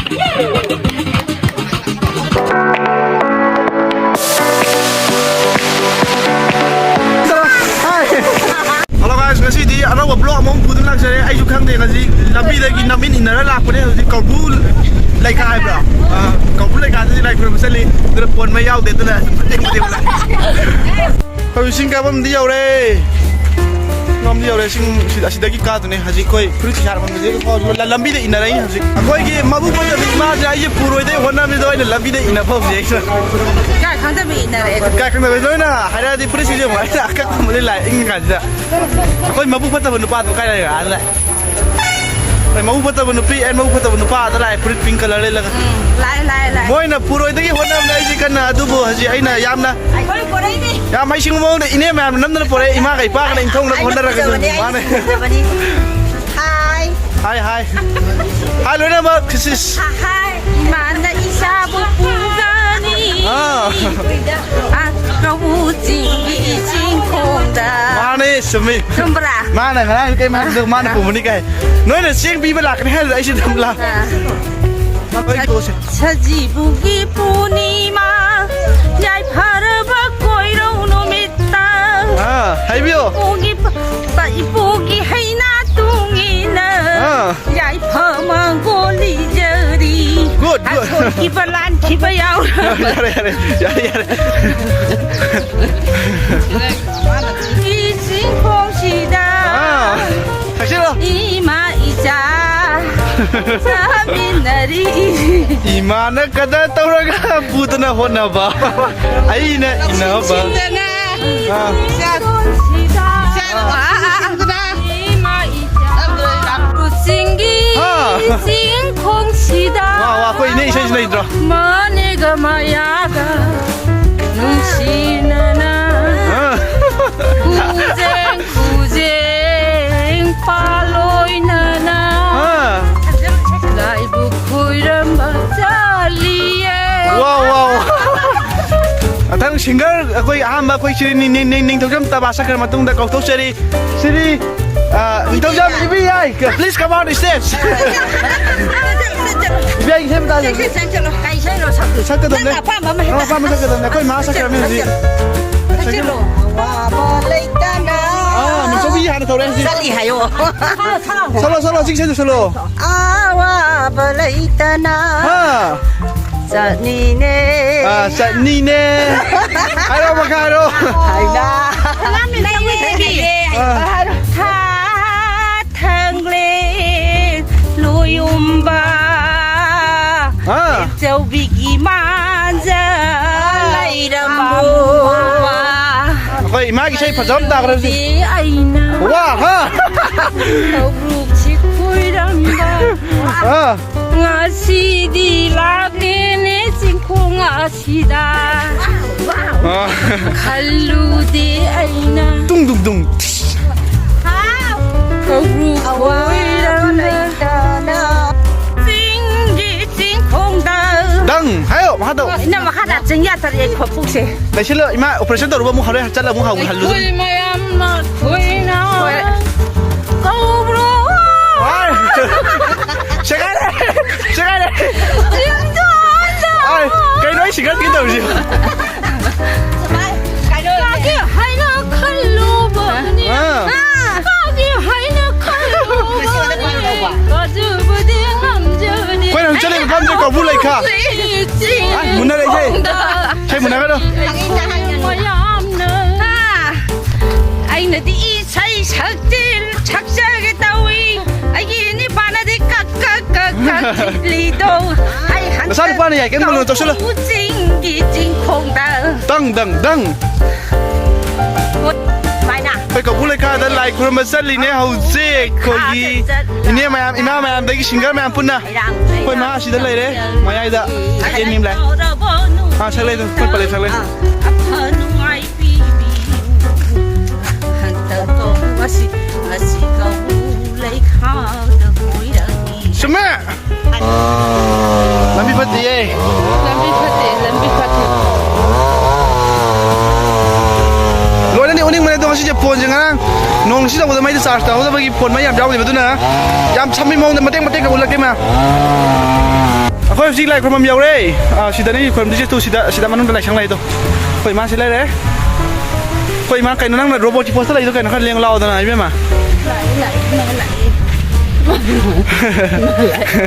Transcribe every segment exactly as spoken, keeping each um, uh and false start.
Hello guys, ꯉꯁꯤꯗꯤ ꯑꯅꯧꯕ vlog ꯑꯃꯃꯨꯛ ꯄꯨꯗꯨꯅ ꯂꯥꯛꯆꯔꯦ꯫ ꯑꯩꯁꯨ ꯈꯪꯗꯦ, ꯉꯁꯤ ꯂꯝꯕꯤꯗꯒꯤ ꯅꯝꯃꯤꯟ ꯏꯟꯅꯔ ꯂꯥꯛꯄꯅꯦ꯫ ꯍꯧꯖꯤꯛ ꯀꯧꯕ꯭ꯔꯨ ꯂꯩꯈꯥ ꯍꯥꯏꯕ꯭ꯔꯥ? ꯑꯥ, ꯀꯧꯕ꯭ꯔꯨ ꯂꯩꯈꯥꯗꯗꯤ ꯂꯥꯏ ꯈꯨꯔꯨꯝꯕ ꯆꯠꯂꯤ, ꯑꯗꯨꯅ ꯐꯣꯟ ꯃꯩ ꯌꯥꯎꯗꯦ, ꯑꯗꯨꯅ ꯃꯇꯦꯛ ꯃꯇꯦꯛ ꯂꯥꯛꯑꯦ꯫ ꯍꯧꯖꯤꯛ ꯆꯤꯡ ꯀꯥꯐꯝꯗꯤ ꯌꯧꯔꯦ꯫ ꯀꯥꯐꯝꯗꯤ ꯌꯧꯔꯦ꯫ ꯆꯤꯡ ꯁꯤꯗ, ꯑꯁꯤꯗꯒꯤ ꯀꯥꯗꯨꯅꯦ꯫ ꯍꯧꯖꯤꯛ ꯑꯩꯈꯣꯏ ꯐꯨꯔꯤꯠ ꯇꯤ-ꯁꯥꯔꯠ ꯑꯃꯃꯝꯁꯦ ꯂꯝꯕꯤꯗ ꯏꯟꯅꯔꯛꯏ꯫ ꯍꯧꯖꯤꯛ ꯑꯩꯈꯣꯏꯒꯤ ꯃꯕꯨꯛ ꯐꯠꯇꯕꯤ ꯏꯃꯥꯁꯦ ꯑꯩꯁꯦ ꯄꯨꯔꯣꯏꯗꯩ ꯍꯣꯠꯅꯕꯤꯗꯣ ꯑꯩꯅ ꯂꯝꯕꯤꯗ ꯏꯟꯅꯕ ꯍꯧꯖꯤꯛ ꯑꯩꯁꯨ꯫ ꯀꯥꯏ ꯈꯪꯗꯕꯤ ꯏꯟꯅꯔꯛꯑꯦ ꯑꯗꯨ? ꯀꯥꯏ ꯈꯪꯗꯕꯤ ꯂꯣꯏꯅ ꯍꯥꯏꯔꯛꯑꯗꯤ ꯐꯨꯔꯤꯠꯁꯤꯁꯨ ꯑꯃꯨꯛ ꯑꯩꯅ ꯑꯀꯛꯄ ꯑꯃꯗꯤ ꯂꯥꯛꯑꯦ ꯏꯪꯉꯤ ꯀꯥꯟꯁꯤꯗ꯫ ꯑꯩꯈꯣꯏ ꯃꯕꯨꯛ ꯐꯠꯇꯕ ꯅꯨꯄꯥꯗꯣ ꯀꯥꯏ ꯂꯩꯔꯦ? ꯑꯥꯗ ꯂꯥꯛꯑꯦ꯫ ꯑꯩꯈꯣꯏ ꯃꯕꯨꯛ ꯐꯠꯇꯕ ꯅꯨꯄꯤ ꯑꯦꯟ ꯃꯕꯨꯛ ꯐꯠꯇꯕ ꯅꯨꯄꯥ ꯑꯥꯗ ꯂꯥꯛꯑꯦ, ꯐꯨꯔꯤꯠ ꯄꯤꯡ ꯀꯂꯔ ꯂꯤꯠꯂꯒ꯫ ꯎꯝ, ꯂꯥꯛꯑꯦ, ꯂꯥꯛꯑꯦ, ꯂꯥꯛꯑꯦ꯫ ꯃꯣꯏꯅ ꯄꯨꯔꯣꯏꯗꯒꯤ ꯍꯣꯠꯅꯕꯅꯦ ꯑꯩꯁꯦ ꯀꯟꯅ, ꯑꯗꯨꯕꯨ ꯍꯧꯖꯤꯛ ꯑꯩꯅ ꯌꯥꯝꯅ ꯑꯩꯈꯣꯏ ꯄꯨꯔꯛꯏꯅꯦ꯫ ꯌꯥꯝ ꯍꯩꯁꯤꯡꯕ ꯃꯑꯣꯡꯗ ꯏꯅꯦ ꯃꯌꯥꯝꯅ ꯅꯝꯗꯅ ꯄꯨꯔꯛꯑꯦ, ꯏꯃꯥꯒ ꯏꯄꯥꯒꯅ ꯏꯟꯊꯣꯛꯅꯕ ꯑꯩꯅ ꯍꯣꯠꯅꯔꯒꯁꯨ꯫ ꯄꯨꯖꯕꯅꯦ, ꯑꯩꯅ ꯃꯥꯅꯦ꯫ ꯄꯨꯖꯕꯅꯤ꯫ ꯍꯥꯏ꯫ ꯍꯥꯏ, ꯍꯥꯏ꯫ ꯍꯥꯏ ꯂꯣꯏꯅꯃꯛ, ꯁꯤꯁ꯫ ꯍꯥꯏ꯫ ꯏꯃꯥꯅ ꯏꯆꯥꯕꯨ ꯄꯨꯖꯅꯤ꯫ ꯑꯥ꯫ ꯑꯥ, ꯀꯧꯕ꯭ꯔꯨ ꯆꯤꯡꯒꯤ ꯆꯤꯡꯈꯣꯡꯗ꯫ ꯃꯥꯅꯦ, ꯆꯨꯝꯃꯤ꯫ ꯆꯨꯝꯕ꯭ꯔꯥ? ꯃꯥꯅ ꯉꯔꯥꯡ ꯀꯩ ꯃꯥꯅ ꯃꯥꯅ ꯄꯨꯕꯅꯤ ꯀꯥꯏ꯫ ꯅꯣꯏꯅ ꯆꯦꯡ ꯄꯤꯕ ꯂꯥꯛꯀꯅꯤ ꯍꯥꯏꯗꯨꯗ ꯑꯩꯁꯨ ꯑꯗꯨꯝ ꯂꯥꯛ-, ꯑꯥ꯫ ꯍꯣꯏ, ꯇꯣꯛꯑꯁꯦ꯫ ꯁꯖꯤꯕꯨꯒꯤ ꯄꯨꯔꯅꯤꯃꯥ, ꯌꯥꯏꯐꯔꯕ ꯀꯣꯏꯔꯧ ꯅꯨꯃꯤꯠꯇ꯫ ꯑꯥ, ꯍꯥꯏꯕꯤꯌꯣ꯫ ꯏꯄꯨꯒꯤ ꯄ-, ꯏꯄꯨꯒꯤ ꯍꯩꯅꯥ ꯇꯨꯡꯏꯅ꯫ ꯑꯥ꯫ ꯌꯥꯏꯐ ꯃꯪꯒꯣꯜ ꯅꯤꯖꯔꯤ꯫ Good, good. ꯑꯁꯣꯏꯈꯤꯕ ꯂꯥꯟꯈꯤꯕ ꯌꯥꯎꯔꯕ꯫ ꯌꯥꯔꯦ, ꯌꯥꯔꯦ, ꯌꯥꯔꯦ, ꯌꯥꯔꯦ꯫ ꯏꯁꯤꯡ ꯈꯣꯡꯁꯤꯗ꯫ ꯑꯥ, ꯁꯛꯁꯤꯜꯂꯣ꯫ ꯏꯃꯥ ꯏꯆꯥ ꯆꯥꯃꯤꯟꯅꯔꯤ꯫ ꯏꯃꯥꯅ ꯀꯗꯔ ꯇꯧꯔꯒ ꯄꯨꯗꯅ ꯍꯣꯠꯅꯕ, ꯑꯩꯅ ꯏꯟꯅꯕ꯫ ꯅꯨꯡꯁꯤꯗꯅ꯫ ꯑꯥ꯫ ꯏꯆꯥ-, ꯏꯆꯥ-, ꯑꯥ, ꯑꯥ, ꯑꯥ꯫ ꯆꯤꯡꯒꯤ ꯑꯥ꯫ ꯆꯤꯡꯈꯣꯡꯁꯤꯗ꯫ ꯋꯥ, ꯋꯥ, ꯑꯩꯈꯣꯏ ꯏꯅꯦ ꯏꯁꯩꯁꯨ ꯂꯩꯇ꯭ꯔꯣ? ꯃꯅꯦꯒ ꯃꯌꯥꯒ ꯅꯨꯡꯁꯤꯅꯅ꯫ ꯑꯥ꯫ ꯈꯨꯖꯦꯡ ꯈꯨꯖꯦꯡ ꯄꯥꯂꯣꯏꯅꯅ꯫ ꯑꯥ꯫ ꯂꯥꯏꯕꯨ ꯈꯣꯏꯔꯝꯕ ꯆꯠꯂꯤꯌꯦ꯫ ꯋꯥ, ꯋꯥ, ꯋꯥ꯫ ꯃꯊꯪ singer ꯑꯩꯈꯣꯏ ꯑꯍꯥꯟꯕ ꯑꯩꯈꯣꯏ ꯁꯤꯔꯤ ꯅꯤꯡ-, ꯅꯤꯡ-, ꯅꯤꯡ-, ꯅꯤꯡꯊꯧꯖꯝ ꯇꯕꯥ ꯁꯛꯈ꯭ꯔ ꯃꯇꯨꯡꯗ ꯀꯧꯊꯣꯛꯆꯔꯤ꯫ ꯁꯤꯔꯤ, ꯑ, ꯅꯤꯡꯊꯧꯖꯝ ꯏꯕꯤ ꯌꯥꯏ꯫ Please come on stage. ꯏꯕꯤ ꯌꯥꯏ꯫ ꯆꯠꯁꯤ, ꯆꯠꯁꯤ, ꯆꯠꯂꯣ꯫ ꯀꯩ ꯏꯁꯩꯅꯣ ꯁꯛꯇꯣꯏꯁꯦ? ꯁꯛꯀꯗꯕꯅꯦ꯫ ꯅꯪꯅ ꯑꯄꯥꯝꯕ ꯑꯃ ꯍꯦꯛꯇ꯫ ꯅꯪ ꯑꯄꯥꯝꯕ ꯁꯛꯀꯗꯕꯅꯦ꯫ ꯑꯩꯈꯣꯏ ꯃꯥ ꯁꯛꯈ꯭ꯔꯕꯅꯤ ꯍꯧꯖꯤꯛ꯫ ꯆꯠꯁꯤꯜꯂꯣ꯫ ꯑꯋꯥꯕ ꯂꯩꯇꯅ꯫ ꯑꯥ, ꯃꯤꯆꯧꯕꯤ ꯍꯥꯟꯅ ꯇꯧꯔꯦ ꯍꯧꯖꯤꯛ꯫ ꯆꯠꯂꯤ ꯍꯥꯏꯌꯣ꯫ ꯁꯛꯂꯣ, ꯁꯛꯂꯣ, ꯍꯧꯖꯤꯛ ꯏꯁꯩꯗꯣ ꯁꯛꯂꯣ꯫ ꯑꯋꯥꯕ ꯂꯩꯇꯅ꯫ ꯍꯥ꯫ ꯆꯠꯅꯤꯅꯦ꯫ ꯑꯥ, ꯆꯠꯅꯤꯅꯦ꯫ ꯍꯥꯏꯔꯣ, ꯃꯈꯥ ꯍꯥꯏꯔꯣ꯫ ꯍꯥꯏꯅ꯫ ꯑꯉꯥꯡꯅꯦ, ꯑꯉꯥꯡꯅꯦ꯫ ꯑꯥ꯫ ꯍꯥꯏꯔꯣ꯫ ꯊꯥ ꯊꯪꯂꯦ ꯂꯣꯌꯨꯝꯕ꯫ ꯑꯥ꯫ ꯆꯧꯕꯤꯒꯤ ꯃꯥꯟꯖ ꯂꯩꯔꯝꯃꯣ꯫ ꯑꯩꯈꯣꯏ ꯏꯃꯥꯒꯤ ꯏꯁꯩ ꯐꯖꯕ ꯑꯃ ꯇꯥꯈ꯭ꯔꯦ ꯍꯧꯖꯤꯛ꯫ ꯑꯩꯅ ꯋꯥ, ꯍꯥ? ꯂꯧꯕꯨꯛꯁꯤ ꯈꯣꯏꯔꯝꯕ꯫ ꯑꯥ꯫ ꯉꯁꯤꯗꯤ ꯂꯥꯛꯀꯦꯅꯦ ꯆꯤꯡꯈꯣꯡ ꯑꯁꯤꯗ꯫ ꯑꯥ꯫ ꯈꯜꯂꯨꯗꯦ ꯑꯩꯅ꯫ ꯇꯨꯡ, ꯇꯨꯡ, ꯇꯨꯡ꯫ ꯀꯧꯕ꯭ꯔꯨ ꯈꯣꯏꯔꯝꯅ꯫ ꯆꯤꯡꯒꯤ ꯆꯤꯡꯈꯣꯡꯗ꯫ ꯗꯪ! ꯍꯥꯏꯌꯣ, ꯃꯈꯥ ꯇꯧ꯫ ꯏꯅꯝꯃ, ꯃꯈꯥꯗ ꯆꯤꯡ ꯌꯥꯊꯔꯛꯑꯦ ꯈꯣꯠꯄꯨꯁꯦ꯫ ꯂꯩꯁꯤꯜꯂꯣ, ꯏꯃꯥ, operation ꯇꯧꯔꯨꯕ ꯑꯃꯨꯛ ꯍꯜꯂꯣ, ꯆꯠꯂ ꯑꯃꯨꯛ ꯍꯧ-, ꯍꯜꯂꯨ꯫ ꯑꯩꯈꯣꯏ ꯃꯌꯥꯝꯅ ꯈꯣꯏꯅ ꯍꯣꯏ꯫ ꯀꯧꯕ꯭ꯔꯣ? ꯍꯣꯏ꯫ ꯁꯦꯒꯥꯏꯔꯦ! ꯁꯦꯒꯥꯏꯔꯦ! ꯆꯤꯡꯗꯣꯟꯗ꯫ ꯍꯣꯏ, ꯀꯩꯅꯣ ꯑꯩ ꯁꯤꯡꯒꯠꯀꯦ ꯇꯧꯔꯤꯁꯦ? ꯀꯥꯒꯦ ꯍꯥꯏꯅ ꯈꯜꯂꯨꯕꯅꯤ꯫ ꯑꯥ꯫ ꯀꯥꯒꯦ ꯍꯥꯏꯅ ꯈꯜꯂꯨꯕꯅꯤ꯫ ꯀꯥꯖꯕꯗꯤ ꯉꯝꯖꯕꯅꯤ꯫ ꯑꯩꯈꯣꯏꯅ ꯍꯧꯖꯤꯛ ꯆꯠꯂꯤꯕ ꯃꯐꯝꯁꯦ ꯀꯧꯕ꯭ꯔꯨ ꯂꯩꯈꯥ꯫ ꯆꯤꯡ ꯑꯥ, ꯃꯨꯟꯅꯔꯦ ꯏꯁꯩ꯫ ꯈꯣꯡꯗ ꯏꯁꯩ ꯃꯨꯟꯅꯒꯅꯨ꯫ ꯃꯌꯥꯝꯅ꯫ ꯑꯥ꯫ ꯑꯩꯅꯗꯤ ꯏꯁꯩ ꯁꯛꯆꯤꯜ-, ꯁꯛꯆꯒꯦ ꯇꯧꯏ꯫ ꯑꯩꯒꯤ ꯅꯤꯄꯥꯅꯗꯤ ꯀꯛ, ꯀꯛ, ꯀꯛ, ꯀꯛ ꯆꯤꯛꯂꯤꯗꯣ꯫ ꯑꯩ ꯅꯆꯥ ꯅꯨꯄꯥꯅ ꯌꯥꯏ, ꯀꯩꯝ ꯈꯜꯂꯨꯅꯨ, ꯇꯧꯁꯤꯜꯂꯨ꯫ ꯀꯧꯕ꯭ꯔꯨ ꯆꯤꯡꯒꯤ ꯆꯤꯡꯈꯣꯡꯗ꯫ ꯗꯪ, ꯗꯪ, ꯗꯪ꯫ ꯁꯨꯃꯥꯏꯅ꯫ ꯑꯩꯈꯣꯏ ꯀꯧꯕ꯭ꯔꯨ ꯂꯩꯈꯥꯗ ꯂꯥꯏ ꯈꯨꯔꯨꯝꯕ ꯆꯠꯂꯤꯅꯦ ꯍꯧꯖꯤꯛ꯫ ꯑꯩꯈꯣꯏꯒꯤ ꯆꯠ-, ꯏꯅꯦ ꯃꯌꯥꯝ, ꯏꯃꯥ ꯃꯌꯥꯝꯗꯒꯤ singer ꯃꯌꯥꯝ ꯄꯨꯟꯅ꯫ ꯂꯩꯔꯥꯡ, ꯑꯩꯈꯣꯏ ꯃꯥ ꯁꯤꯗ ꯂꯩꯔꯦ, ꯃꯌꯥꯏꯗ꯫ ꯑꯦ, ꯃꯤꯝ ꯂꯥꯏ꯫ ꯑꯥ, ꯁꯛꯂꯛꯑꯦ ꯑꯗꯨꯝ꯫ ꯑꯩꯈꯣꯏ ꯄꯂꯦ ꯁꯛꯂꯛꯑꯦ꯫ ꯑꯥ꯫ ꯑꯐ ꯅꯨꯡꯉꯥꯏ ꯄꯤꯕꯤꯌꯨ꯫ ꯍꯟꯗꯛ ꯀꯧꯕ꯭ꯔꯨ ꯑꯁꯤ, ꯑꯁꯤ ꯀꯧꯕ꯭ꯔꯨ ꯂꯩꯈꯥꯗ ꯀꯣꯏꯔꯛꯏ꯫ ꯆꯨꯝꯃꯦ꯫ ꯂꯝꯕꯤ ꯐꯠꯇꯤꯌꯦ꯫ ꯂꯝꯕꯤ ꯐꯠꯇꯦ, ꯂꯝꯕꯤ ꯐꯠꯇꯦ꯫ ꯂꯣꯏꯅꯗꯤ ꯎꯅꯤꯡꯕꯅꯦ, ꯑꯗꯣ ꯉꯁꯤꯁꯦ phoneꯁꯦ ꯉꯔꯥꯡ ꯅꯣꯡ ꯁꯤ ꯇꯧꯕꯗ ꯃꯩꯗꯤ charge ꯇꯧꯍꯧꯗꯕꯒꯤ phone ꯃꯩ ꯌꯥꯝ ꯌꯥꯎꯗꯦꯕ, ꯑꯗꯨꯅ ꯌꯥꯝ ꯁꯝꯕꯤ ꯃꯑꯣꯡꯗ ꯃꯇꯦꯛ ꯃꯇꯦꯛ ꯈꯛ ꯎꯠꯂꯛꯀꯦ ꯃꯌꯥꯝ꯫ ꯑꯩꯈꯣꯏ ꯍꯧꯖꯤꯛ ꯂꯥꯏ ꯈꯨꯔꯨꯝꯐꯝ ꯌꯧꯔꯦ꯫ ꯑꯥ, ꯁꯤꯗꯅꯤ ꯈꯨꯔꯨꯝꯗꯣꯏꯁꯦ, ꯇꯨ ꯁꯤꯗ, ꯁꯤꯗ ꯃꯅꯨꯡꯗ ꯂꯥꯏꯁꯪ ꯂꯩꯗꯣ꯫ ꯑꯩꯈꯣꯏ ꯏꯃꯥꯁꯤ ꯂꯩꯔꯦ꯫ ꯑꯩꯈꯣꯏ ꯏꯃꯥ, ꯀꯩꯅꯣ ꯅꯪꯅ ꯔꯣꯕꯣꯠꯀꯤ ꯄꯣꯁꯇ ꯂꯩꯗꯣ ꯀꯩꯅꯣ? ꯈꯔ ꯂꯦꯡ ꯂꯥꯎꯗꯅ ꯏꯕꯦꯝꯃ꯫ ꯂꯥꯛꯏ, ꯂꯥꯛꯏ, ꯏꯃꯥ ꯂꯥꯛꯏ꯫ ꯏꯃꯥ ꯂꯥꯛꯏ,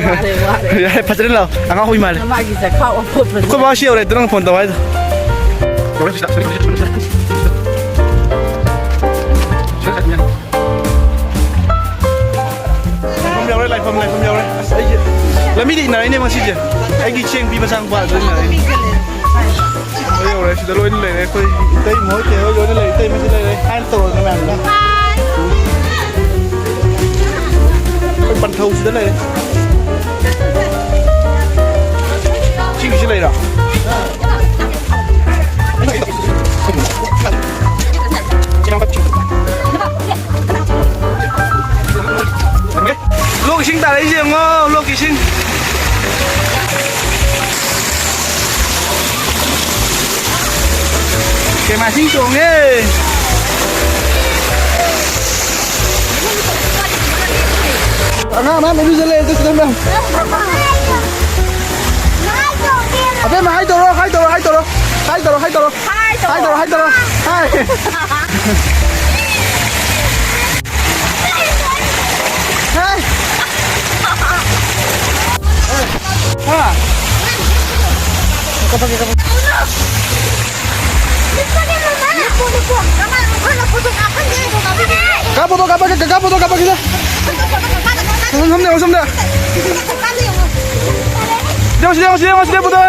ꯋꯥꯔꯦ, ꯋꯥꯔꯦ꯫ ꯌꯥꯔꯦ, ꯐꯖꯅ ꯂꯥꯎ꯫ ꯑꯉꯥꯡ ꯍꯨꯏ ꯃꯥꯜꯂꯦ꯫ ꯃꯥꯒꯤ ꯆꯈꯥꯎ ꯑꯐꯣꯠꯄꯁꯦ꯫ ꯑꯩꯈꯣꯏ ꯕꯥ ꯁꯤ ꯌꯧꯔꯦ, ꯑꯗꯨ ꯅꯪ ꯐꯣꯟ ꯇꯧ ꯍꯥꯏꯗꯣ꯫ ꯂꯥꯏꯐꯝ ꯌꯧꯔꯦ, ꯂꯥꯏꯐꯝ, ꯂꯥꯏꯐꯝ ꯌꯧꯔꯦ꯫ ꯑꯁ, ꯑꯩꯁꯦ ꯂꯝꯕꯤꯗ ꯏꯟꯅꯔꯛꯏꯅꯦ ꯉꯁꯤꯁꯦ꯫ ꯑꯩꯒꯤ ꯆꯦꯡ ꯄꯤꯕ ꯆꯪꯉꯛꯄ ꯑꯗꯨ ꯏꯟꯅꯔꯛꯏꯅꯦ꯫ ꯂꯣꯏ ꯌꯧꯔꯦ, ꯁꯤꯗ ꯂꯣꯏꯅ ꯂꯩꯔꯦ꯫ ꯑꯩꯈꯣꯏ ꯏꯇꯩ ꯃꯈꯣꯏ ꯀꯩ ꯍꯣꯏ ꯂꯣꯏꯅ ꯂꯩꯔꯦ꯫ ꯏꯇꯩ ꯃꯁꯤ ꯂꯩꯔꯦ꯫ ꯍꯥꯏꯅ ꯇꯧꯔꯒ ꯃꯌꯥꯝꯅ꯫ ꯑꯩꯈꯣꯏ ꯄꯟꯊꯧꯁꯤꯗ ꯂꯩꯔꯦ꯫ ꯁꯤꯒꯤꯁꯤ ꯂꯩꯔꯣ? ꯂꯣꯛ ꯏꯁꯤꯡ ꯇꯥꯔꯛꯏꯁꯦ ꯌꯦꯡꯉꯣ, ꯂꯣꯛ ꯏꯁꯤꯡ꯫ ꯀꯦꯃꯥꯁꯤꯡ ꯇꯣꯡꯉꯦ꯫ ꯑꯉꯥꯡ ꯃꯌꯥꯝ ꯏꯔꯨꯖ ꯂꯩꯔꯦ ꯁꯤꯗ ꯃꯌꯥꯝ꯫ ꯑꯕꯦꯝꯃ, ꯍꯥꯏ ꯇꯧꯔꯣ, ꯍꯥꯏ ꯇꯧꯔꯣ, ꯍꯥꯏ ꯇꯧꯔꯣ꯫ ꯍꯥꯏ ꯇꯧꯔꯣ, ꯍꯥꯏ ꯇꯧꯔꯣ꯫ ꯍꯥꯏ ꯇꯧꯔꯣ, ꯍꯥꯏ ꯇꯧꯔꯣ꯫ ꯍꯥꯏ꯫ ꯍꯥꯏ꯫ ꯍꯥ꯫ ꯀꯥꯞꯄꯛꯀꯦ, ꯀꯥꯞꯄꯛꯀꯦ꯫ ꯀꯥ ꯐꯣꯇꯣ ꯀꯥꯞꯄꯛꯀꯦ, ꯀꯥ ꯐꯣꯇꯣ ꯀꯥꯞꯄꯛꯀꯦ꯫ ꯁꯣꯝꯗ, ꯁꯣꯝꯗ꯫ ꯌꯦꯡꯉꯣ, ꯁꯤꯗ ꯌꯦꯡꯉꯣ, ꯁꯤꯗ ꯌꯦꯡꯉꯣ, ꯁꯤꯗ ꯌꯦꯡꯉꯣ, ꯐꯣꯇꯣ꯫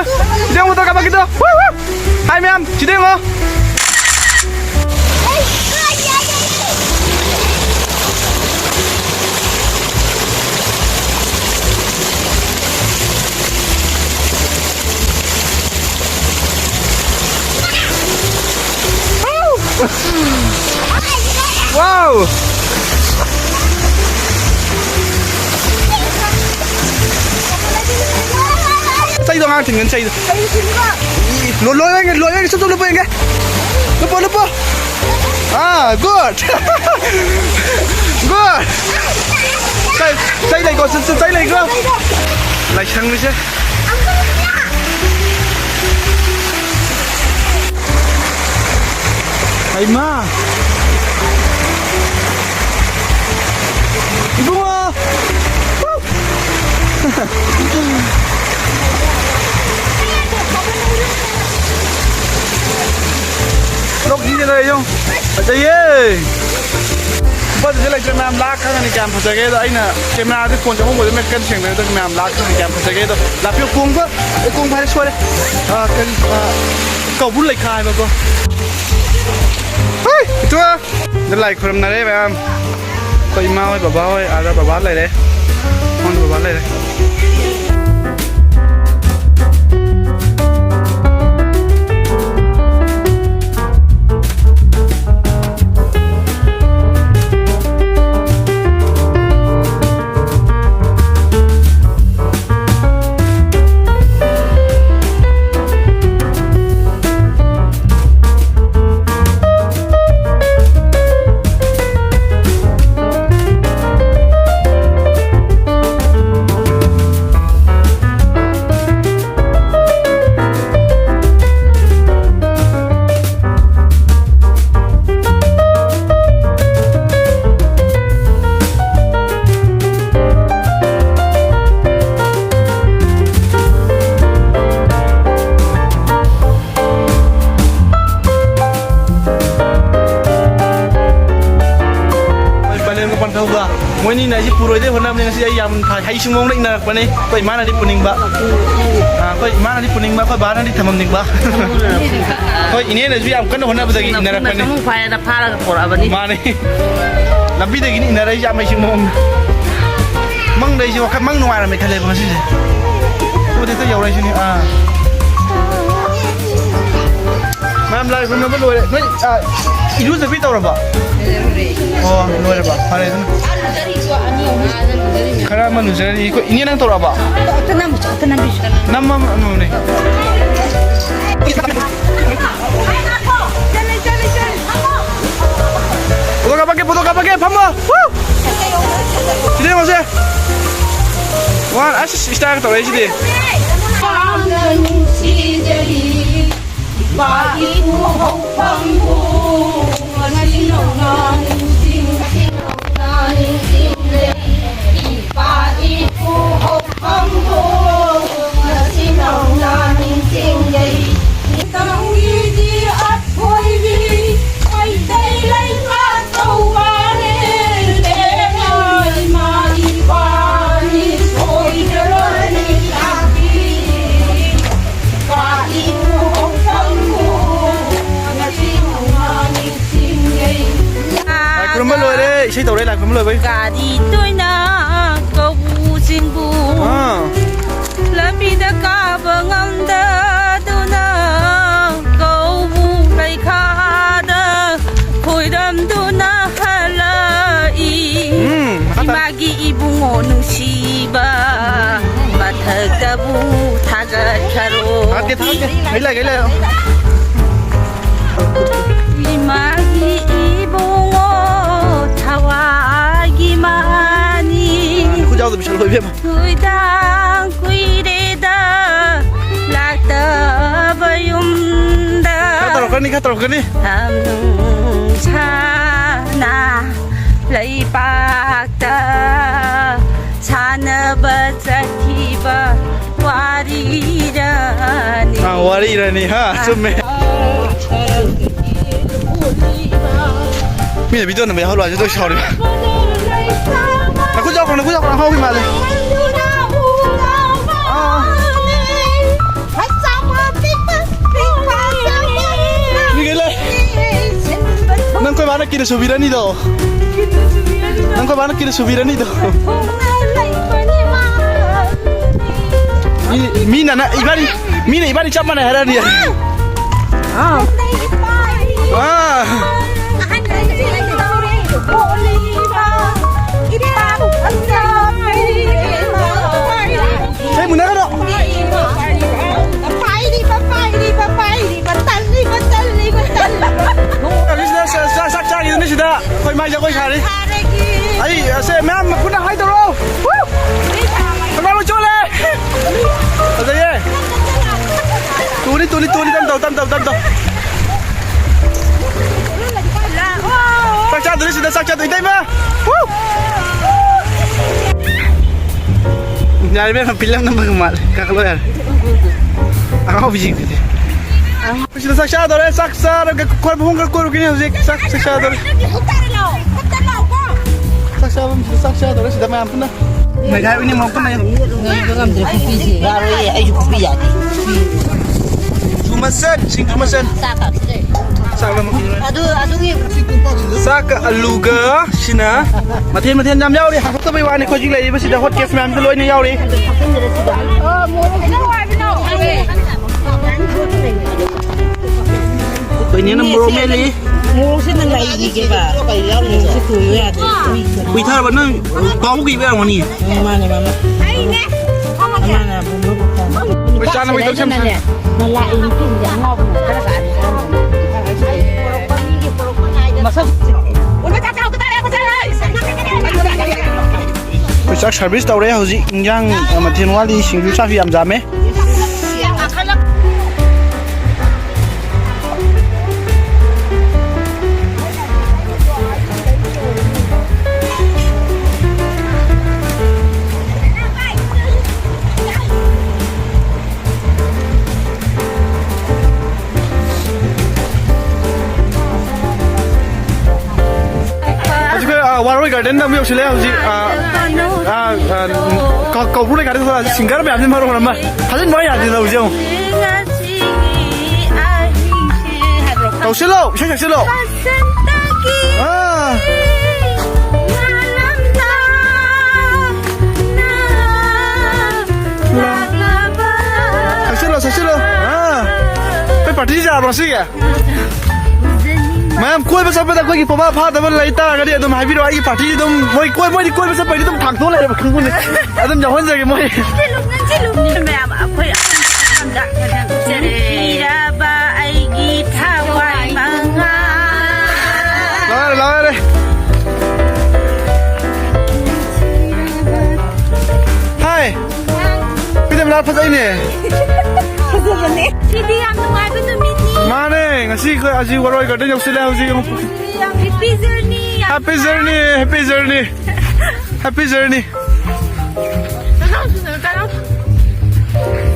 ꯁꯤꯗ ꯌꯦꯡꯉꯣ, ꯐꯣꯇꯣ ꯀꯥꯞꯄꯛꯀꯦ꯫ ꯍꯥꯏ ꯃꯌꯥꯝ, ꯁꯤꯗ ꯌꯦꯡꯉꯣ꯫ Wow! ꯆꯩꯗꯣ ꯑꯉꯥꯡ ꯊꯤꯡꯒꯅꯤ, ꯆꯩꯗꯣ꯫ ꯂꯣ-, ꯂꯣꯏ ꯌꯦꯡꯒꯦ, ꯂꯣꯏ ꯌꯦꯡꯒꯦ, ꯁꯨꯝ ꯁꯨꯝ ꯂꯨꯞꯄ ꯌꯦꯡꯒꯦ꯫ ꯂꯨꯞꯄꯣ, ꯂꯨꯞꯄꯣ꯫ ꯑꯥ, good꯫ Good꯫ ꯆꯩ, ꯆꯩ ꯂꯩꯀꯣ, ꯆꯩ, ꯆꯩ ꯂꯩꯀꯣ꯫ ꯁꯪꯂꯤꯁꯦ꯫ ꯍꯩꯃꯥ! ꯏꯕꯨꯡꯉꯣ! ꯂꯣꯛꯁꯤꯗ ꯂꯩ ꯌꯦꯡꯉꯨ꯫ ꯐꯖꯩꯌꯦ꯫ ꯐꯖꯁꯦ ꯂꯩꯇ꯭ꯔꯦ ꯃꯌꯥꯝ, ꯂꯥꯛ ꯈꯪꯉꯅꯤ ꯀꯌꯥꯝ ꯐꯖꯒꯦ꯫ ꯑꯗꯣ ꯑꯩꯅ ꯀꯦꯃꯦꯔꯥꯗꯤ ꯐꯣꯟ ꯆꯪꯉꯝꯕꯗ ꯃꯦꯠ ꯀꯟꯅ ꯁꯦꯡꯅꯔꯦ꯫ ꯑꯗꯣ ꯃꯌꯥꯝ ꯂꯥꯛ ꯈꯪꯉꯅꯤ ꯀꯌꯥꯝ ꯐꯖꯒꯦ꯫ ꯑꯗꯣ ꯂꯥꯛꯄꯤꯌꯨ꯫ ꯀꯣꯡꯕ, ꯑꯦ, ꯀꯣꯡꯕ ꯍꯥꯏꯔꯦ, ꯁꯣꯏꯔꯦ꯫ ꯑ, ꯀꯔꯤ, ꯑ, ꯀꯧꯕ꯭ꯔꯨ ꯂꯩꯈꯥ ꯍꯥꯏꯕꯀꯣ꯫ ꯍꯩ! ꯏꯇꯨ! ꯑꯗ ꯂꯥꯏ ꯈꯨꯔꯨꯝꯅꯔꯦ ꯃꯌꯥꯝ꯫ ꯑꯩꯈꯣꯏ ꯏꯃꯥ ꯍꯣꯏ, ꯕꯕꯥ ꯍꯣꯏ, ꯑꯥꯗ ꯕꯕꯥ ꯂꯩꯔꯦ꯫ ꯃꯉꯣꯟꯗ ꯕꯕꯥ ꯂꯩꯔꯦ꯫ ꯍꯣꯏ, ꯕꯥꯂꯦꯟꯒ ꯄꯟꯊꯧꯒ ꯃꯣꯏꯅꯤꯅ ꯑꯩꯁꯦ ꯄꯨꯔꯣꯏꯗꯣꯏ ꯍꯣꯠꯅꯕꯅꯦ꯫ ꯉꯁꯤ ꯑꯩ ꯌꯥꯝ ꯍꯩꯁꯤꯡꯕ ꯃꯑꯣꯡꯗ ꯏꯟꯅꯔꯛꯄꯅꯦ꯫ ꯑꯩꯈꯣꯏ ꯏꯃꯥꯅꯗꯤ ꯄꯨꯅꯤꯡꯕ, ꯑꯥ, ꯑꯩꯈꯣꯏ ꯏꯃꯥꯅꯗꯤ ꯄꯨꯅꯤꯡꯕ, ꯑꯩꯈꯣꯏ ꯕꯥꯅꯗꯤ ꯊꯝꯃꯝꯅꯤꯡꯕ꯫ ꯑꯩꯈꯣꯏ ꯏꯅꯦꯅꯁꯨ ꯌꯥꯝ ꯀꯟꯅ ꯍꯣꯠꯅꯕꯗꯒꯤ ꯏꯟꯅꯔꯛꯄꯅꯦ꯫ ꯁꯃꯨ ꯐꯥꯏꯅ ꯐꯥꯔꯒ ꯄꯣꯔꯛꯑꯕꯅꯤ꯫ ꯃꯥꯅꯦ꯫ ꯂꯝꯕꯤꯗꯒꯤꯅꯤ ꯏꯟꯅꯔꯛꯏꯁꯦ ꯌꯥꯝ ꯍꯩꯁꯤꯡꯕ ꯃꯑꯣꯡꯗ꯫ ꯃꯪꯗ ꯑꯩꯁꯦ ꯋꯥꯈꯜ ꯃꯪ ꯅꯨꯡꯉꯥꯏꯔꯝꯃꯦ ꯈꯜꯂꯦꯕ ꯉꯁꯤꯁꯦ꯫ ꯎꯗꯤ ꯍꯦꯛꯇ ꯌꯧꯔꯛꯏꯁꯤꯅꯤ꯫ ꯑꯥ꯫ ꯃꯌꯥꯝ ꯂꯥꯏ ꯈꯨꯔꯨꯝꯅꯕ ꯂꯣꯏꯔꯦ꯫ ꯅꯣꯏ, ꯑꯥ, ꯏꯔꯨꯖꯕꯤ ꯇꯧꯔꯕꯣ? ꯑꯣ, ꯂꯣꯏꯔꯕ? ꯐꯔꯦ ꯑꯗꯨꯅ꯫ ꯈꯔ ꯑꯃ ꯂꯨꯖꯔꯤ꯫ ꯑꯩꯈꯣꯏ ꯏꯅꯦ ꯅꯪ ꯇꯧꯔꯛꯑꯕꯣ? ꯑꯝꯇ ꯅꯝꯕꯤꯁꯨ, ꯑꯝꯇ ꯅꯝꯕꯤꯁꯨ꯫ ꯅꯝꯃ, ꯅꯝꯃꯅꯦ꯫ ꯐꯣꯇꯣ ꯀꯥꯞꯄꯛꯀꯦ, ꯐꯣꯇꯣ ꯀꯥꯞꯄꯛꯀꯦ, ꯐꯝꯃꯣ꯫ ꯋꯨ! ꯁꯤꯗ ꯌꯦꯡꯉꯣꯁꯦ꯫ ꯋꯥ ꯑꯁ ꯏꯁꯇꯥꯏꯜ ꯇꯧꯔꯛꯏꯁꯤꯗꯤ꯫ ꯄꯥꯝꯅ ꯅꯨꯡꯁꯤꯖꯔꯤ ꯏꯄꯥ ꯏꯄꯨ ꯍꯧꯐꯝꯕꯨ ꯉꯁꯤ ꯅꯧꯅ ꯅꯤꯡꯁꯤꯡ ꯉꯁꯤ ꯅꯧꯅ ꯅꯤꯡꯁꯤꯡꯖꯔꯤ ꯏꯄꯥ ꯏꯄꯨ ꯍꯧꯐꯝꯕꯨ ꯉꯁꯤ ꯅꯧꯅ ꯅꯤꯡꯁꯤꯡꯖꯔꯤ ꯇꯝꯒꯤꯗꯤ ꯑꯊꯣꯏꯕꯤ ꯃꯩꯇꯩ ꯂꯩꯕꯥꯛ ꯇꯧꯕꯅꯦ ꯏꯃꯥ ꯏꯄꯥꯅꯤ ꯁꯣꯏꯗꯔꯅꯤ ꯇꯥꯛꯄꯤ ꯏꯄꯥ ꯏꯄꯨ ꯍꯧꯐꯝꯕꯨ ꯉꯁꯤ ꯅꯧꯅ ꯅꯤꯡꯁꯤꯡꯖꯩ꯫ ꯂꯥꯏ ꯈꯨꯔꯨꯝꯕ ꯂꯣꯏꯔꯦ, ꯏꯁꯩ ꯇꯧꯔꯦ ꯂꯥꯏ ꯈꯨꯔꯨꯝꯕ ꯂꯣꯏꯕꯩ꯫ ꯒꯥꯔꯤ ꯇꯣꯏꯅ ꯀꯧꯕꯁꯤꯡꯕꯨ ꯑꯥ꯫ ꯂꯝꯕꯤꯗ ꯀꯥꯕ ꯉꯝꯗꯗꯨꯅ ꯀꯧꯕꯨ ꯂꯩꯈꯥꯗ ꯈꯣꯏꯔꯝꯗꯨꯅ ꯍꯜꯂꯛꯏ꯫ ꯎꯝ, ꯃꯈꯥ ꯇꯥꯔꯣ꯫ ꯏꯃꯥꯒꯤ ꯏꯕꯨꯡꯉꯣ ꯅꯨꯡꯁꯤꯕ ꯃꯊꯛꯇꯕꯨ ꯊꯥꯒꯠꯈꯔꯣ꯫ ꯊꯥꯒꯠꯀꯦ, ꯊꯥꯒꯠꯀꯦ꯫ ꯑꯩ ꯂꯥꯛꯑꯦ, ꯑꯩ ꯂꯥꯛꯑꯦ꯫ ꯏꯃꯥꯒꯤ ꯏꯕꯨꯡꯉꯣ ꯊꯋꯥꯏꯒꯤ ꯃꯥꯅꯤ꯫ ꯈꯨꯠ ꯌꯥꯎꯗꯕꯤ ꯁꯛꯂꯛꯑꯣ, ꯏꯕꯦꯝꯃ꯫ ꯅꯨꯃꯤꯗꯥꯡ ꯀꯨꯏꯔꯦꯗ ꯂꯥꯛꯇꯕ ꯌꯨꯝꯗ꯫ ꯈꯔ ꯇꯧꯔꯛꯀꯅꯤ, ꯈꯔ ꯇꯧꯔꯛꯀꯅꯤ꯫ ꯌꯥꯝ ꯅꯨꯡꯁꯥꯅ ꯂꯩꯄꯥꯛꯇ ꯁꯥꯟꯅꯕ ꯆꯠꯈꯤꯕ ꯋꯥꯔꯤꯔꯅꯤ꯫ ꯑꯥ, ꯋꯥꯔꯤꯔꯅꯤ, ꯍꯥ? ꯆꯨꯝꯃꯦ꯫ ꯃꯤꯅ ꯚꯤꯗꯤꯑꯣ ꯅꯝꯕ ꯌꯥꯍꯜꯂꯣ ꯍꯥꯏꯁꯦ, ꯑꯗꯨ ꯁꯥꯎꯔꯤꯕ꯫ ꯅꯈꯨꯠ ꯌꯥꯎꯈ꯭ꯔꯣ, ꯅꯈꯨꯠ ꯌꯥꯎꯈ꯭ꯔꯣ, ꯑꯉꯥꯎꯕꯤ ꯃꯥꯜꯂꯦ꯫ ꯑꯥ꯫ ꯃꯤꯒꯩ ꯂꯩ꯫ ꯅꯪ ꯀꯣꯏ ꯕꯥꯅ ꯀꯤꯅ ꯁꯨꯕꯤꯔꯅꯤꯗꯣ꯫ ꯅꯪ ꯀꯣꯏ ꯕꯥꯅ ꯀꯤꯅ ꯁꯨꯕꯤꯔꯅꯤꯗꯣ꯫ ꯃꯤ, ꯃꯤꯅ ꯅ-, ꯏꯕꯥꯅꯤ, ꯃꯤꯅ ꯏꯕꯥꯅꯤ ꯆꯞ ꯃꯥꯟꯅꯩ ꯍꯥꯏꯔꯛꯑꯅꯤ꯫ ꯑꯥ꯫ ꯑꯥ꯫ ꯏꯁꯩ ꯃꯨꯟꯅꯒꯅꯣ꯫ ꯄꯥꯏꯔꯤꯕ, ꯄꯥꯏꯔꯤꯕ, ꯇꯜꯂꯤꯕ, ꯇꯜꯂꯤꯕ, ꯇꯜꯂꯤꯕ꯫ ꯁꯤꯗ ꯆꯥꯛ, ꯆꯥꯛ, ꯆꯥꯛ ꯆꯥꯈꯤꯗꯨꯅꯤ ꯁꯤꯗ ꯑꯩꯈꯣꯏ ꯃꯥꯏ ꯖꯒꯣꯏ ꯁꯥꯔꯤ꯫ ꯁꯥꯔꯒꯤ꯫ ꯑꯩ, ꯑꯁꯦ, ꯃꯌꯥꯝ ꯄꯨꯟꯅ ꯍꯥꯏ ꯇꯧꯔꯣ꯫ ꯍꯨ! ꯀꯅꯥ ꯇꯝ, ꯇꯝ, ꯇꯝ, ꯇꯝ꯫ ꯆꯥꯛ ꯆꯥꯗꯣꯔꯦ ꯁꯤꯗ, ꯆꯥꯛ ꯆꯥꯗꯣꯔꯦ, ꯏꯇꯩꯃ꯫ ꯍꯨ! ꯌꯥꯔꯦ ꯏꯕꯦꯝꯃ, ꯐꯤꯂꯝ ꯅꯝꯕꯒ ꯃꯥꯜꯂꯦ꯫ ꯀꯥꯈꯠꯂꯣ ꯌꯥꯔꯦ꯫ ꯑꯉꯥꯎꯕꯤꯁꯤꯡꯁꯤꯗꯤ꯫ ꯑꯩꯈꯣꯏ ꯁꯤꯗ ꯆꯥꯛ ꯆꯥꯗꯣꯔꯦ, ꯆꯥꯛ ꯆꯥꯔꯒ ꯀꯣꯏꯕ ꯍꯣꯡꯈ꯭ꯔ ꯀꯣꯏꯔꯨꯒꯤꯅꯤ ꯍꯧꯖꯤꯛ꯫ ꯆꯥꯛ, ꯆꯥꯛ ꯆꯥꯗꯣꯔꯦ꯫ ꯆꯥꯛ ꯆꯥꯐꯝꯁꯤꯗ ꯆꯥꯛ ꯆꯥꯗꯣꯔꯦ ꯁꯤꯗ ꯃꯌꯥꯝ ꯄꯨꯟꯅ꯫ ꯃꯩꯈꯥꯏ ꯑꯣꯏꯅ ꯃꯄꯨꯟ ꯑꯣꯏꯅ꯫ ꯉꯥꯏꯕ ꯉꯝꯗ꯭ꯔꯦ ꯈꯨꯄꯤꯁꯦ꯫ ꯌꯥꯔꯣꯏꯌꯦ, ꯑꯩꯁꯨ ꯈꯨꯄꯤ ꯌꯥꯗꯦ꯫ ꯁꯤꯡꯖꯨ ꯃꯆꯟ, ꯁꯤꯡꯖꯨ ꯃꯆꯟ꯫ ꯆꯥꯛ ꯑꯃ꯫ ꯑꯗꯨ, ꯑꯗꯨꯒꯤ ꯆꯥꯛꯀ ꯑꯂꯨꯒ ꯁꯤꯅ ꯃꯊꯦꯜ ꯃꯊꯦꯜ ꯌꯥꯝ ꯌꯥꯎꯔꯤ꯫ ꯍꯥꯞꯀꯠꯇꯕꯩ ꯋꯥꯅꯤ꯫ ꯑꯩꯈꯣꯏ ꯍꯧꯖꯤꯛ ꯂꯩꯔꯤꯕꯁꯤꯗ ꯍꯣꯠ ꯀꯦꯁ ꯃꯌꯥꯝꯁꯨ ꯂꯣꯏꯅ ꯌꯥꯎꯔꯤ꯫ ꯑꯩꯈꯣꯏ ꯅꯦꯅ ꯃꯣꯔꯣꯛ ꯃꯦꯠꯂꯤ꯫ ꯃꯣꯔꯣꯛꯁꯤꯅ ꯅꯩꯈꯤꯒꯦꯕ꯫ ꯃꯣꯔꯣꯛꯁꯤ ꯇꯣꯏꯌꯨ ꯌꯥꯗꯦ꯫ ꯀꯨꯏꯊꯔꯕ ꯅꯪ ꯀꯥꯎꯕ ꯀꯨꯏꯕ ꯌꯥꯔꯝꯒꯅꯤ꯫ ꯎꯝ, ꯃꯥꯅꯦ, ꯃꯥꯅꯦ꯫ ꯑꯃꯅ ꯕꯨꯝꯕꯨ ꯕꯨꯝꯕꯨ꯫ ꯑꯩꯈꯣꯏ ꯆꯥꯅꯕꯒꯤ ꯇꯧꯁꯦ꯫ ꯃꯂꯥ ꯏ ꯅꯨꯄꯤꯁꯤꯡꯁꯦ ꯑꯉꯥꯎꯕ ꯉꯥꯛꯇꯅ ꯀꯥꯏꯗ ꯆꯥꯔꯝꯒꯅꯤ꯫ ꯃꯁꯛ ꯑꯩꯈꯣꯏ ꯆꯥꯛ ꯁꯥꯔꯚꯤꯁ ꯇꯧꯔꯦ ꯍꯧꯖꯤꯛ꯫ ꯏꯟꯖꯥꯡ, ꯑ, ꯃꯊꯦꯜ ꯋꯥꯠꯂꯤ꯫ ꯁꯤꯡꯖꯨ ꯆꯥꯕꯤ ꯌꯥꯝ ꯌꯥꯝꯃꯦ꯫ ꯍꯧꯖꯤꯛ ꯑꯩꯈꯣꯏ, ꯑ, ꯋꯥꯔꯣꯏ ꯒꯥꯔꯗꯦꯟꯗ ꯑꯃꯨꯛ ꯌꯧꯁꯤꯜꯂꯦ ꯍꯧꯖꯤꯛ꯫ ꯑ, ꯑ, ꯑ, ꯀ-, ꯀꯧꯕ꯭ꯔꯨ ꯂꯩꯀꯥꯏꯗ ꯁꯤꯡꯒꯔ ꯃꯌꯥꯝꯁꯤꯅ ꯃꯔꯣꯜ ꯑꯃ ꯊꯥꯖꯤꯟꯕ ꯌꯥꯗꯦꯗ ꯍꯧꯖꯤꯛ ꯑꯃꯨꯛ꯫ ꯇꯧꯁꯤꯜꯂꯣ, ꯏꯁꯩ ꯁꯛꯁꯤꯜꯂꯣ꯫ ꯑꯥ꯫ ꯁꯛꯆꯤꯜꯂꯣ, ꯁꯛꯆꯤꯜꯂꯣ꯫ ꯑꯥ꯫ ꯑꯩꯈꯣꯏ ꯄꯥꯔꯇꯤꯁꯤ ꯌꯥꯕ꯭ꯔꯣ ꯁꯤꯒꯤ? ꯃꯌꯥꯝ ꯀꯣꯏꯕ ꯆꯠꯄꯗ ꯑꯩꯈꯣꯏꯒꯤ ꯄꯣꯕꯥ ꯐꯥꯗꯕ ꯂꯩ ꯇꯥꯔꯒꯗꯤ ꯑꯗꯨꯝ ꯍꯥꯏꯕꯤꯔꯛꯑꯣ꯫ ꯑꯩꯒꯤ ꯄꯥꯔꯇꯤ ꯑꯗꯨꯝ ꯃꯣꯏ ꯀꯣꯏ-, ꯃꯣꯏꯗꯤ ꯀꯣꯏꯕ ꯆꯠꯄꯩꯗꯤ ꯑꯗꯨꯝ ꯊꯥꯡꯗꯣꯛ ꯂꯩꯔꯕ ꯈꯪꯕꯅꯦ꯫ ꯑꯗꯨꯝ ꯌꯥꯎꯍꯟꯖꯒꯦ ꯃꯣꯏ꯫ ꯃꯌꯥꯝ ꯑꯩꯈꯣꯏ ꯅꯨꯡꯁꯤꯔꯕ ꯑꯩꯒꯤ ꯊꯋꯥꯏ ꯃꯉꯥ꯫ ꯂꯥꯎꯔꯦ, ꯂꯥꯎꯔꯦ꯫ ꯍꯥꯏ꯫ ꯀꯩꯗꯧꯕ ꯐꯖꯩꯅꯦ꯫ ꯐꯖꯕꯅꯦ꯫ ꯁꯤꯗꯤ ꯌꯥꯝ ꯅꯨꯡꯉꯥꯏꯕ ꯅꯨꯃꯤꯠꯅꯤ꯫ ꯃꯥꯅꯦ, ꯉꯁꯤ ꯑꯩꯈꯣꯏ ꯑꯖꯤ ꯋꯥꯔꯣꯏ ꯒꯥꯔꯗꯦꯟ ꯌꯧꯁꯤꯜꯂꯦ ꯍꯧꯖꯤꯛ꯫ Happy journey ꯌꯥꯝ Happy journey, happy journey, happy journey. ꯀꯅꯥꯁꯨ ꯀꯅꯥ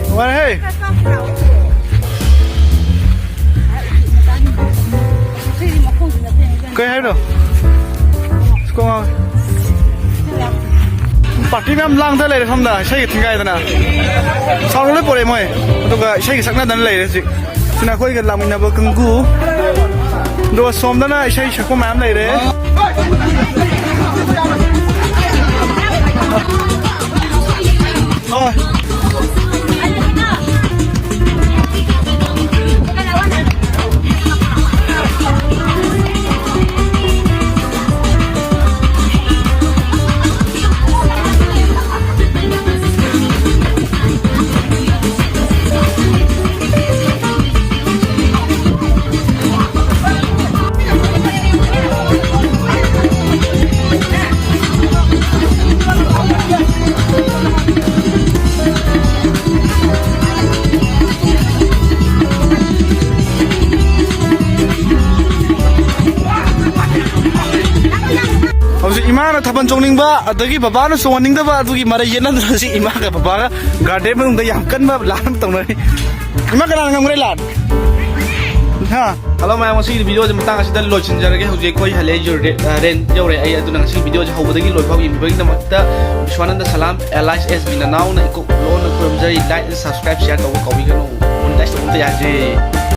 ꯅꯨꯡꯉꯥꯏꯔꯦꯍꯦ꯫ ꯀꯩ ꯍꯥꯏꯅꯣ? ꯀꯣꯛ ꯉꯥꯎꯋꯦ꯫ ꯄꯥꯔꯇꯤ ꯃꯌꯥꯝ ꯂꯥꯡꯗ ꯂꯩꯔꯦ ꯁꯣꯝꯗ, ꯏꯁꯩꯒ ꯊꯤꯡꯒꯥꯏꯗꯅ꯫ ꯁꯥꯎꯟ ꯂꯣꯏ ꯄꯣꯔꯛꯑꯦ ꯃꯣꯏ꯫ ꯑꯗꯨꯒ ꯏꯁꯩꯒ ꯁꯛꯅꯗꯅ ꯂꯩꯔꯦ ꯍꯧꯖꯤꯛ꯫ ꯁꯤꯅ ꯑꯩꯈꯣꯏꯒ ꯂꯥꯛꯃꯤꯟꯅꯕ ꯀꯥꯡꯒꯨ꯫ ꯑꯗꯨꯒ ꯁꯣꯝꯗꯅ ꯏꯁꯩ ꯁꯛꯄ ꯃꯌꯥꯝ ꯂꯩꯔꯦ꯫ ꯍꯣꯏ꯫ ꯍꯧꯖꯤꯛ ꯏꯃꯥꯅ ꯊꯥꯕꯜ ꯆꯣꯡꯅꯤꯡꯕ, ꯑꯗꯒꯤ ꯕꯕꯥꯅ ꯆꯣꯡꯍꯟꯅꯤꯡꯗꯕ, ꯑꯗꯨꯒꯤ ꯃꯔꯩ ꯌꯦꯠꯅꯗꯅ ꯍꯧꯖꯤꯛ ꯏꯃꯥꯒ ꯕꯕꯥꯒ ꯒꯥꯔꯗꯦꯟ ꯃꯅꯨꯡꯗ ꯌꯥꯝ ꯀꯟꯕ ꯂꯥꯟ ꯑꯃ ꯇꯧꯅꯔꯤ꯫ ꯏꯃꯥ, ꯀꯅꯥꯅ ꯉꯝꯈ꯭ꯔꯦ ꯂꯥꯟ? ꯍꯥ? ꯍꯜꯂꯣ ꯃꯌꯥꯝ, ꯉꯁꯤꯒꯤ ꯚꯤꯗꯤꯑꯣꯁꯦ ꯃꯇꯥꯡ ꯑꯁꯤꯗ ꯂꯣꯏꯁꯤꯟꯖꯔꯒꯦ꯫ ꯍꯧꯖꯤꯛ ꯑꯩꯈꯣꯏ ꯍꯜꯂꯛꯑꯦ, ꯌꯨꯔ-, ꯑ, ꯔꯦꯟ ꯌꯧꯔꯦ꯫ ꯑꯩ ꯑꯗꯨꯅ ꯉꯁꯤꯒꯤ ꯚꯤꯗꯤꯑꯣꯁꯦ ꯍꯧꯕꯗꯒꯤ ꯂꯣꯏꯐꯥꯎ ꯌꯦꯡꯕꯤꯕꯒꯤꯗꯃꯛꯇ ꯕꯤꯁ꯭ꯋꯥꯅꯟꯗ ꯁꯂꯥꯝ, alias S B ꯅꯅꯥꯎꯅ ꯏꯀꯣꯛ ꯂꯣꯟꯅ ꯈꯨꯔꯨꯝꯖꯔꯤ꯫ Like and subscribe, share ꯇꯧꯕ ꯀꯥꯎꯕꯤꯒꯅꯨ꯫ Monetize ꯇꯧꯕ ꯑꯝꯇ ꯌꯥꯗ꯭ꯔꯤ꯫